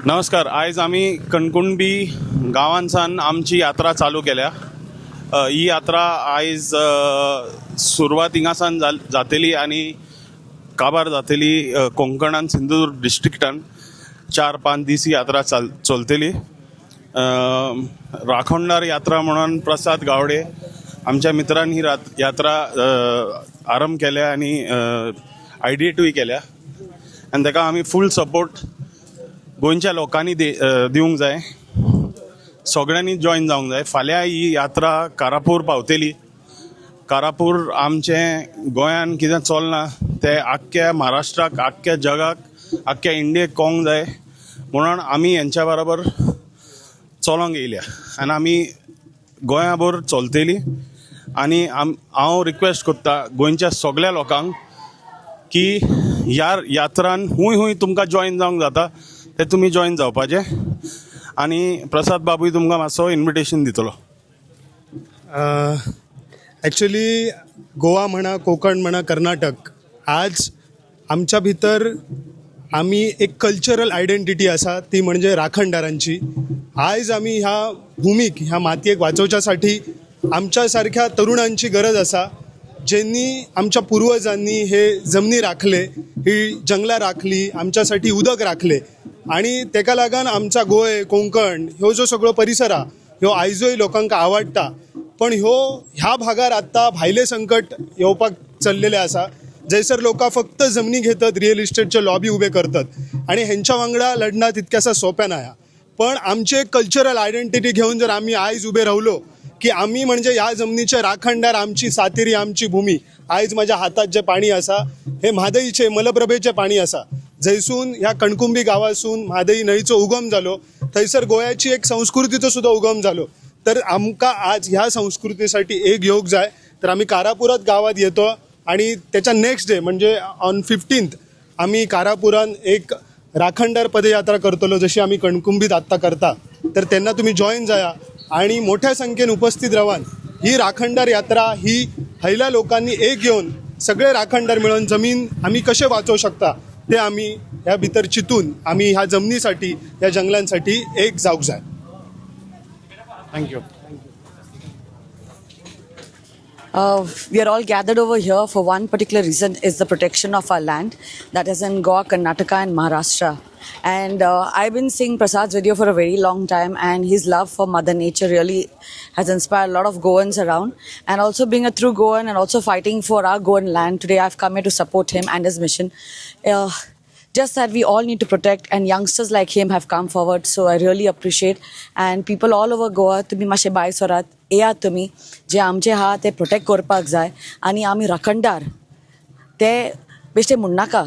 नमस्कार. आयज आमी कणकुणबी गांवांसान आमची यात्रा चालू केल्या. ही यात्रा आयज सुरवात हिंगासान जातली आनी काबार जातली कोंकणान, सिंधुदुर्ग डिस्ट्रिक्टान. 4-5 दीस ही यात्रा चलतली. राखणदार यात्रा म्हणून प्रसाद गावडे आमच्या मित्रान ही यात्रा आरंभ केल्या आनी आयडिएटूय केल्या आनी ताका आमी फूल सपोर्ट गोंयच्या लोकांनी दिवंक जाय. सगळ्यांनी जॉयन जावंक जाय. फाल्यां ही यात्रा कारापूर पावतली. कारापूर आमचें गोंयान कितें चलना तें आख्ख्या महाराष्ट्राक, आख्ख्या जगाक, आख्ख्या इंडियेक कळोंक जाय म्हणून आमी हेंच्या बरोबर चलोंक येयल्या आनी आमी गोंयाभर चलतली. आनी हांव रिक्वेस्ट करता गोंयच्या सगळ्या लोकांक की ह्या यात्रान हूंय हूंय तुमकां जॉयन जावंक जाता ते तुमी जॉयन जावपाचें. आनी प्रसाद बाबूय तुमकां मातसो इन्विटेशन दितलो. ॲक्च्युली गोवा म्हणा, कोकण म्हणा, कर्नाटक, आज आमच्या भितर आमी एक कल्चरल आयडेंटिटी आसा ती म्हणजे राखणदारांची. आयज आमी ह्या भुमीक, ह्या मातयेक वाचोवच्यासाठी आमच्या सारख्या तरुणांची गरज आसा, ज्यांनी आमच्या पुर्वजांनी हे जमनी राखले, ही जंगलां राखली, आमच्यासाठी उदक राखले आनी तेका लागून आमचा गोंय, कोंकण ह्यो जो सगळो परिसर आहा ह्यो आयजूय लोकांक आवडटा. पण ह्यो ह्या भागार आत्तां भायले संकट येवपाक चल्लेले आसा, जंयसर लोकां फक्त जमनी घेतात, रियल इस्टेटचे लॉबी उबे करतात आनी हेंच्या वांगडा लढणं तितक्यासा सोंपें ना. पण आमचे कल्चरल आयडेंटिटी घेवन जर आमी आयज उबे रावलो की आमी म्हणजे ह्या जमनीचे राखणदार, आमची सातेरी, आमची भूमी. आयज माझ्या हातात जे पाणी आसा हे म्हादईचे, मलप्रभेचे पाणी आसा. जंयसून ह्या कणकुंबी गांवासून म्हादई न्हंयचो उगम जालो, थंयसर गोंयाची एक संस्कृतीचो सुद्दां उगम जालो. तर आमकां आज ह्या संस्कृतीसाठी एक योग जाय. तर आमी कारापुरात गावात येतो आणि त्याच्या नेक्स्ट डे म्हणजे ऑन 15th आमी कारापुरान एक राखणदार पदयात्रा करतलो, जशी आमी कणकुंबीत आत्तां करता. तर तेन्ना तुमी जॉयन जाया आणि मोठ्या संख्येन उपस्थित रावान. ही राखणदार यात्रा ही हयल्या लोकांनी एक येवन सगळे राखणदार मेळून जमीन आमी कशे वाचोवं शकता ते आमी ह्या भितर चिंतून आमी ह्या जमनीसाठी, ह्या जंगलांसाठी एक जावंक जाय. Thank you. We are all gathered over here for one particular reason, is the protection of our land, that is in Goa, Karnataka and Maharashtra. And I've been seeing Prasad's video for a very long time, and his love for Mother Nature really has inspired a lot of Goans around. And also being a true Goan and also fighting for our Goan land, today I've come here to support him and his mission. Just that we all need to protect, and youngsters like him have come forward, so I really appreciate. And people all over Goa, तुम्ही मातशे भायर सरात, येयात तुमी, जे आमचे आहा ते protect करपाक जाय. आनी आमी राखणदार ते बेश्टे म्हणनाका,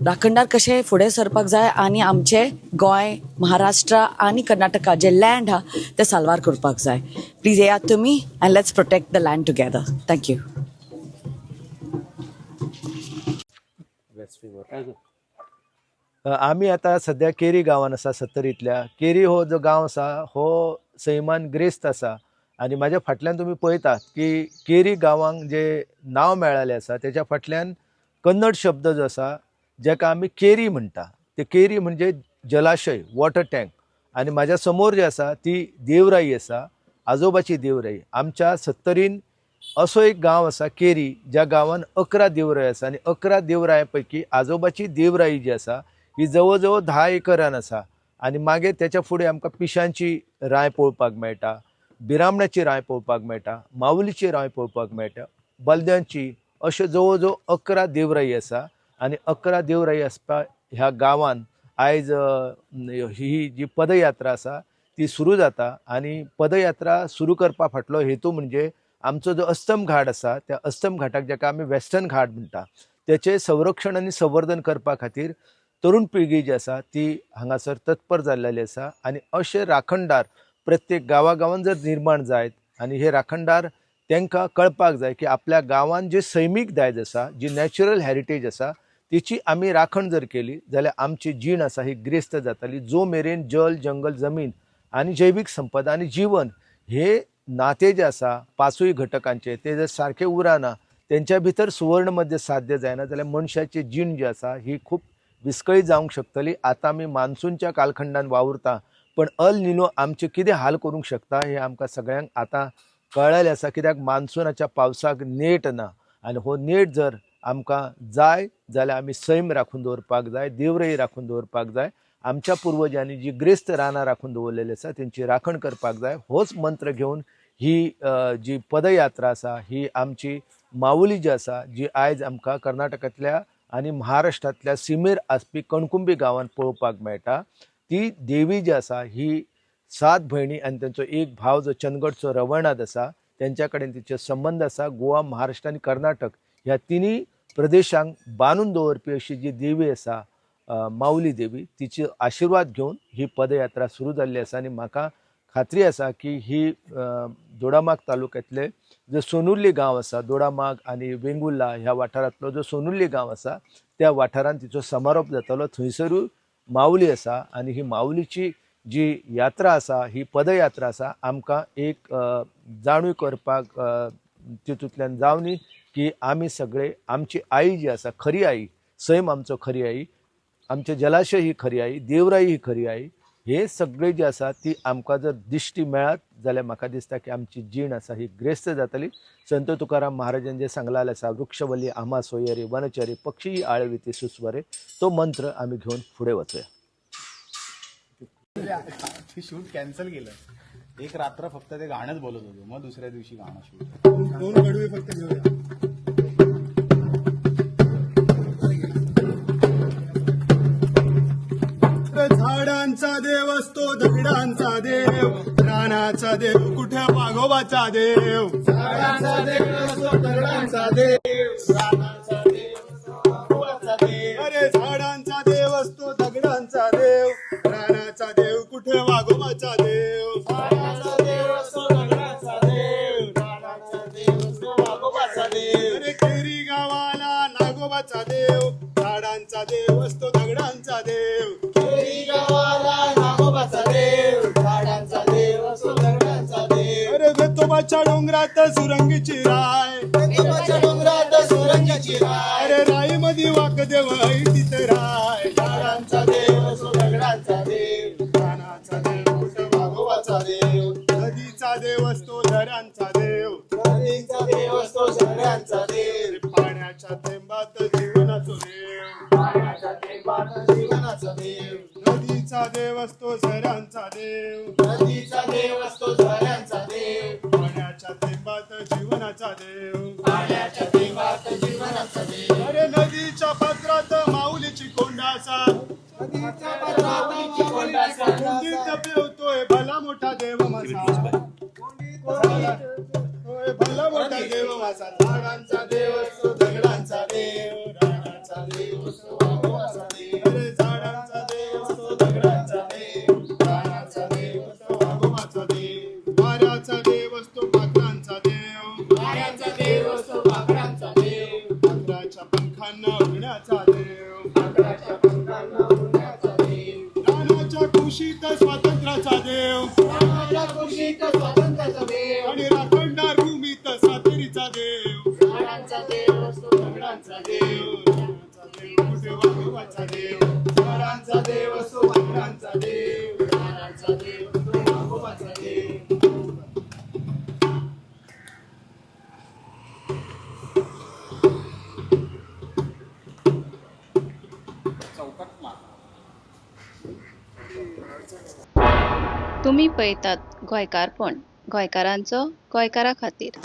राखणदार कशे फुडें सरपाक जाय आनी आमचे गोंय, महाराष्ट्र आनी कर्नाटका जे लँड आहा ते साल्वार करपाक जाय. प्लीज येयात तुमी and let's protect the land together. Thank you. आमी आतां सद्या केरी गांवान आसा, सत्तरींतल्या. केरी हो जो गांव आसा हो सैमान ग्रेस्त आसा आनी म्हाज्या फाटल्यान तुमी पळयतात की केरी गांवांक जे नांव मेळ्ळेलें आसा तेच्या फाटल्यान कन्नड शब्द जो आसा जेका आमी केरी म्हणटा, ते केरी म्हणजे जलाशय, वॉटर टँक. आनी म्हाज्या समोर जे आसा ती देवराई आसा, आजोबाची देवराई. आमच्या सत्तरीन असो एक गांव आसा केरी, ज्या गांवान 11 देवराई आसा आनी 11 देवराय पैकी आजोबाची देवराई जी आसा ही जवळ जवळ 10 एकरान आसा. आनी मागीर तेच्या फुडें आमकां पिशांची राय पळोवपाक मेळटा, बिरामणाची राय पळोवपाक मेळटा, माऊलीची राय पळोवपाक मेळटा, बलद्यांची, अश्यो जवळ जवळ 11 देवराई आसा. आनी 11 देवराई आसपा ह्या गांवान आयज ही जी पदयात्रा आसा ती सुरू जाता. आनी पदयात्रा सुरू करपा फाटलो हेतू म्हणजे आमचो जो अस्तम घाट आसा त्या अस्तम घाटाक जाका आमी वेस्टर्न घाट म्हणटा तेचें संरक्षण आनी संवर्धन करपा खातीर तरुण पिळगी जी आसा ती हांगासर तत्पर जाल्लेली आसा. आनी अशे राखणदार प्रत्येक गांवागांवान जर निर्माण जायत आनी हे राखणदार तांकां कळपाक जाय की आपल्या गांवान जे सैमीक दायज आसा, जी नॅचरल हॅरिटेज आसा तिची आमी राखण जर केली जाल्यार आमची जीण आसा ही ग्रेस्त जाताली. जो मेरेन जल, जंगल, जमीन आनी जैवीक संपदा आनी जिवन हे नाते जे आसा पांचूय घटकांचे ते जर सारके उरना, तेंच्या भितर सुवर्ण मध्य साध्य जायना जाल्यार मनशाची जीण जी आसा ही खूब विस्कळीत जावंक शकतली. आतां आमी मान्सूनच्या कालखंडान वावुरता, पण अल निनो आमचे कितें हाल करूंक शकता हें आमकां सगळ्यांक आतां कळ्ळेलें आसा. कित्याक मान्सूनाच्या पावसाक नेट ना आनी हो नेट जर आमकां जाय जाल्यार आमी सैम राखून दवरपाक जाय, देवरय राखून दवरपाक जाय. आमच्या पुर्वजांनी जी ग्रेस्त रानां राखून दवरलेली आसा तेंची राखण करपाक जाय. होच मंत्र घेवन ही जी पदयात्रा आसा ही आमची माऊली जी आसा, जी आयज आमकां कर्नाटकांतल्या आनी महाराष्ट्रांतल्या सिमेर आसपी कणकुंबी गांवांत पळोवपाक मेळटा, ती देवी जी आसा ही 7 भयणी आनी तेंचो एक भाव जो चंदगडचो रवळनाथ आसा तेंच्या कडेन तिचे संबंद आसा. गोवा, महाराष्ट्र आनी कर्नाटक ह्या तिनूय प्रदेशांक बांदून दवरपी अशी जी देवी आसा माऊली देवी, तिचे आशिर्वाद घेवन ही पदयात्रा सुरू जाल्ली आसा. आनी म्हाका खात्री आसा की ही दोडामार्ग तालुक्यांतले जो सोनुर्ली गांव आसा, दोडामार्ग आनी वेंगुर्ला ह्या वाठारांतलो जो सोनुर्ली गांव आसा त्या वाठारांत तिचो समारोप जातलो. थंयसरूय माऊली आसा आनी ही माऊलीची जी यात्रा आसा ही पदयात्रा आसा आमकां एक जाणीव करपाक तितूंतल्यान जावनी की आमी सगळे आमची आई जी आसा खरी आई, सैम आमचो खरी आई, आमचे जलाशय ही खरी आई, देवराई ही खरी आई, हे सगळे जे आसा ती आमकां जर दिश्टी मेळत जाल्यार म्हाका दिसता की आमची जीण आसा ही ग्रेस्त जातली. संत तुकाराम महाराजान जें सांगलेलें आसा, वृक्षवल्ली आम्हा सोयरे वनचरे पक्षी आळविती सुस्वरे, तो मंत्र आमी घेवन फुडें वचूया. शूट कॅन्सल केलं, एक रात्र फक्त ते गाणंच बोलत होतो, मग दुसऱ्या दिवशी गाणं शूट. 2 कडवे फक्त घेऊया. झाडांचा देव असतो दगडांचा देव, रानाचा देव कुठे वाघोबाचा देव. झाडांचा देव असतो दगडांचा देव, रानाचा देव वाघोबाचा देव. अरे झाडांचा देव असतो दगडांचा देव, रानाचा देव कुठे वाघोबाचा देव. झाडांचा देव असतो दगडांचा देव, रानाचा देव असतो वाघोबाचा देव. अरे केरी गावाला नागोबाचा देव, झाडांचा देव असतो दगडांचा देव. केरी गावाला नागोबाचा देव, झाडांचा देव असतो दगडांचा देव. अरे वेतोबाच्या डोंगरात सुरंगीची राय, वेतोबाच्या डोंगरात सुरंगीची राय. अरे राई मधी वाकदेव तिथे राय. झाडांचा देव असतो दगडांचा देव, रानाचा देव कुठे वाघोबाचा देव. नदीचा देव असतो झऱ्यांचा देव, नदीचा देव असतो झऱ्यांचा देव. पाण्याच्या थेंबात जीवनाचो देव, पाण्याच्या थेंबात जीवनाचा देव. नदीचा देव असतो झऱ्यांचा देव, नदीचा देव असतो झऱ्यांचा देव. पाण्याच्या थेंबात जीवनाचा देव, पाण्याच्या थेंबात जीवनाचा देव. अरे नदीच्या पात्रात माऊलीची कोंडासा, नदीच्या पात्रात माऊलीची कोंडासा. कोंडीत पेवतोय भला मोठा देव माझा, होय भला मोठा देव माझा. झाडांचा देव असतो दगडांचा देव, रानाचा देव असतो वाघोबाचा देव. अरे झाडांचा देव असतो दगडांचा देव, रानाचा देव असतो वाघोबाचा देव. वाऱ्याचा देव असतो पाखरांचा देव, वाऱ्याचा देव असतो पाखरांचा देव. पाखराच्या पंखांना उडण्याचा देव, पाखराच्या पंखांना उडण्याचा देव. रानाच्या कुशीत स्वातंत्र्याचा देव, रानाच्या कुशीत स्वातंत्र्याचा देव. आणि राखणदार भूमीत सातेरीचा देव. झाडांचा देव असतो दगडांचा देव, रानाचा देव कुठे वाघोबाचा देव. झाडांचा देव असतो पाखरांचा देव, रानाचा देव असतो वाघोबाचा देव. तुमी पळयतात गोंयकारपण, गोंयकारांचो गोंयकारा खातीर.